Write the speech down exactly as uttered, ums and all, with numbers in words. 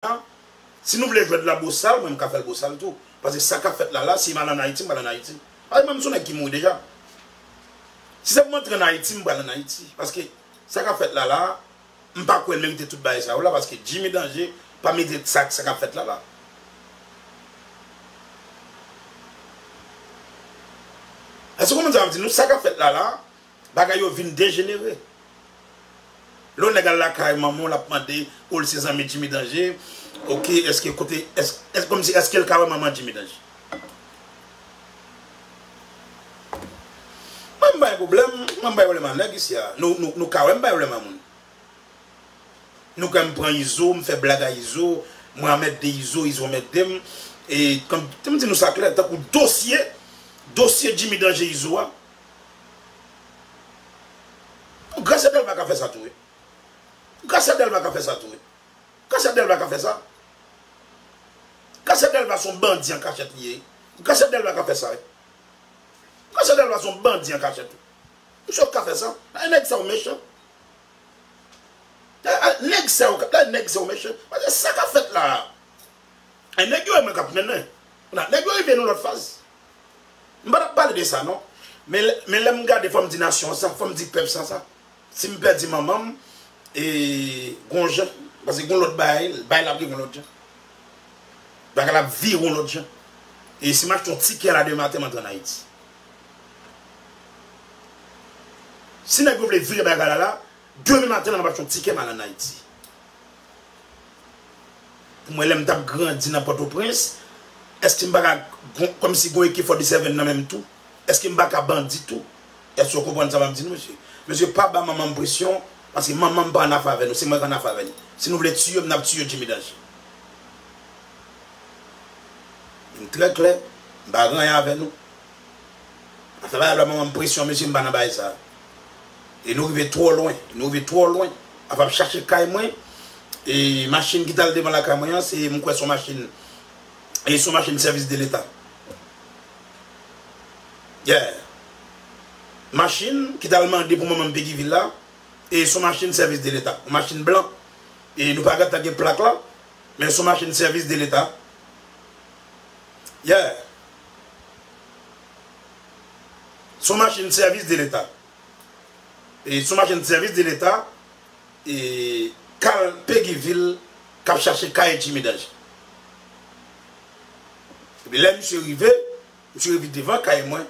Si nou vle jwèt la bosal, mwen m ka fè l bosal tou. Paske sa k ap fèt la la, si m al ann Ayiti, m pral ann Ayiti. Paske mwen m se yon nèg ki mouri deja. Si se pou m antre ann Ayiti, m pral ann Ayiti. Paske sa k ap fèt la la, m pa kwè l merite tout bagay sa yo la, paske Jimmy Danger pa merite sa, sa k ap fèt la la. Èske w konprann sa m ap di nou? Sa k ap fèt la la, bagay yo vin dejenere. Lè yon nèg al lakay manman w, l ap mande, o, l se zanmi Jimmy Danger. Oke, èske kote, èske, èske, kòmsi, èske l ka wè manman Jimmy Danger? Mwen, m pa gen pwoblèm, mwen, m pa gen pwoblèm ak nèg isi a. Nou, nou, nou ka wè m pa gen pwoblèm ak moun. Nou ka wè m pran Izo, m fè blag a Izo, mwen anmède Izo, Izo anmède m. E, kòm, m di nou sa klè, tankou dosye, dosye Jimmy Danger Izo a, Gracia Delva ka fè sa tou, wi. Gracia Delva ka fè sa tou, wi. Gracia Delva ka fè sa. Gracia Delva se yon bandi an kachèt li ye. Gracia Delva ka fè sa, wi. Gracia Delva se yon bandi an kachèt, wi. Misye ka fè sa. Ay, nèg sa yo mechan. Ay, ay, nèg sa yo, ay, nèg sa yo mechan. Paske sa k ap fèt la a, ay, nèg yo e mwen k ap mennen. Nèg yo rive nan lòt faz. M pa t ap pale de sa, non. Men, men lè m gade, fò m di nasyon an sa, fò m di pèp sa, sa. Si m pèdi manman m, e, gon jan, paske gon lòt bagay, bagay la ap rive yon lòt jan. Bagay la ap vire yon lòt jan. E si m achte yon tikè la demen maten, m antre ann Ayiti. Si nèg yo vle vire bagay la la, demen maten, m ap achte yon tikè, m al ann Ayiti. Pou mwen, lè m t ap grandi nan Pòtoprens, èske m pa ka, gon- kòmsi gon ekip Forty Seven nan menm tou? Èske m pa ka bandi tou? Èske w konprann sa m ap di nou, mesye? Mesye, pa ba manman m presyon, paske manman m pa annafè avè nou, se mwen k annafè avè li. Si nou vle tiye m, n ap tiye Jimmy Danger. M trè klè, m pa gen anyen avè nou. Afè bagay la, manman m presyon, mesye, m pa nan bagay sa. E nou rive twò lwen, nou rive twò lwen. Afè ap chache kay mwen, e machin ki t al devan lakay mwen an, se, m kwè se yon machin, e se yon machin sèvis de leta. Yeah. Machin ki t al mande pou manman m Peguy Ville la, e se yon machin sèvis de leta, yon machin blan. E nou pa gentan gen plak la, men se yon machin sèvis de leta. Yeah. Se yon machin sèvis de leta. E se yon machin sèvis de leta, e kal Peguy Ville k ap chache kay Jimmy Danger. Epi lè misye rive, misye rive devan kay mwen,